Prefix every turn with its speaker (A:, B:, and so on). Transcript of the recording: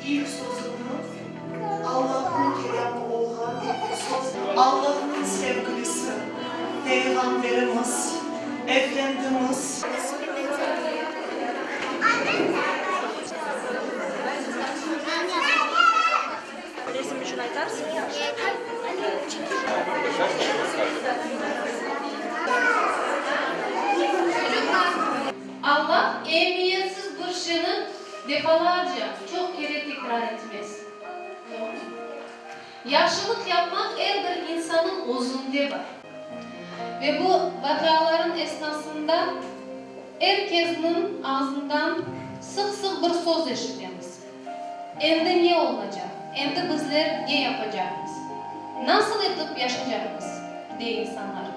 A: İlk sözüni Allahnıñ kelâmı olğan söz, Allahnıñ sevgilisi, Peyğamberimiz, Efendimiz.
B: Resim içün aytarsıñ?
C: Allah emiyetsiz bir şeyni defalarca, çoq kere tekrar etmez. Yahşılıq yapmaq er bir insannıñ özünde bar. Ve bu vaqialarıñ esnasında er kesniñ ağzından sıq-sıq bir söz eşitemiz, Endi ne olacaq? Endi bizler ne yapacaqmız? Nasıl etip yaşacaqmız? dey insanlar.